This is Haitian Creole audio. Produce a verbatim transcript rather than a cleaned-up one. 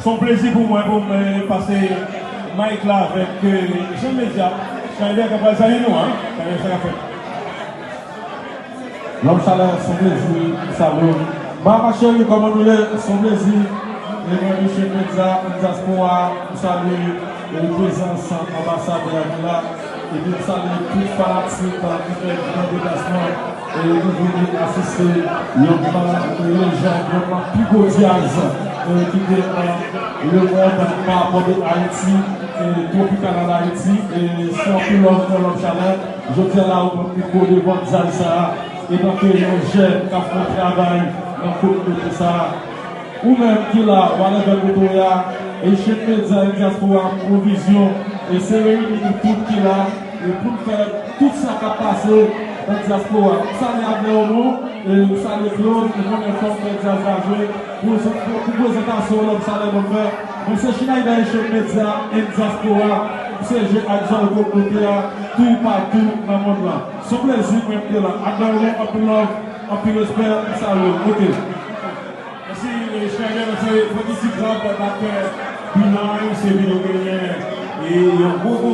Se yon plezi pou mwen pou mwen pase mic la avèk Echanj Medya. Schneider k ap pral salye nou an. Schneider sa k ap fèt. Lòm Chalè, se yon plezi pou salye w. Bahama cheri, kòman nou ye? Se yon plezi. E mwen, Echanj Medya, Dyaspora, m salye prezans anbasadè a ki la. Epi m salye tout fanatik ki fè gran deplasman e ki vini asiste yon nan lejann, yon nan pi gwo dyaz ki gen nan lemonn pa rapò de Ayiti, Tropikana Dayiti. Se anpil love pou Lòm Chalè. Jodi a la ou pran mikwo devan dyaz sa a, etanke yon jèn k ap fè yon travay nan kominote sa a. Ou menm ki la, whatever kote w ye a, Echanj Medya e Dyaspora, Pwovizyon, e se reyini nou tout ki la, e pou n fè tout sa k ap pase nan dyaspora. M salye Abner Omou, e m salye Claude, m konnen fò m fè dyaz la jwe, pou, pou, pou prezantasyon Lòm Chalè ban m fè. Mwen se Schneider Echanj Medya e Dyaspora, m siyeje ak zòn kominote a, toupatou nan mond lan. Se yon plezi mwen te la. Abner Omou, anpil love, anpil respè, m salye w. Ok. Mèsi, Schneider, mèsi. Fòk isi trap, bak, bilan, se vin nou genyen. E yon gwo, gwo